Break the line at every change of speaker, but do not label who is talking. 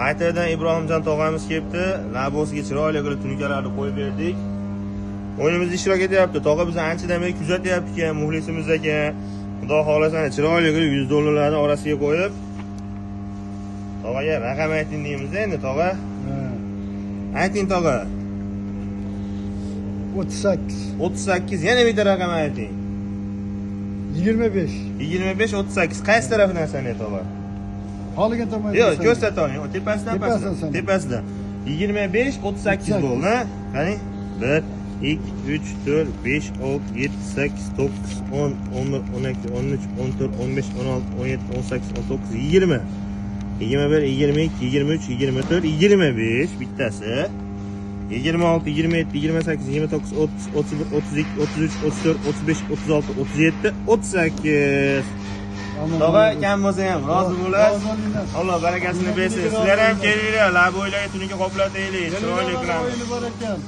Qaytadan Ibrohimjon tog'amiz kelibdi. Labosiga chiroyli qilib tunukalarni qo'yib berdik. O'yinimizda ishtirok etyapti. Tog'a bizni anchadan beri kuzatyapti ekan, muxlisimiz ekan. Xudo xohlasa chiroyli qilib 100 dollarlarni orasiga qo'yib tog'aga raqam ayting deymiz endi tog'a. Ayting tog'a.
38.
38, yana bitta raqam ayting.
25.
25 38 qaysi tarafidan sanay tog'a?
Xohlagan tomonga.
Yo'q, ko'rsata oling. Tepasidan
Tepasidan
pastdan.
sanang.
Tepasidan. 25 38
38.
bo'ldi. Qani? 1 2 3 4 5 6 7 8 9 10 11 12 13 14 15 16 17 18 19 20 21 22 23 24 25 bittasi 26 27 28 29 30 31 32 33 34 35 36 37 38. Tog'a, kam bo'lsa ham rozi bo'lasiz. Alloh barakasini bersin. Sizlar ham kelinglar, laboylarga tunuka qoplataylik, chiroyli qilamiz.
O'yini bor ekan.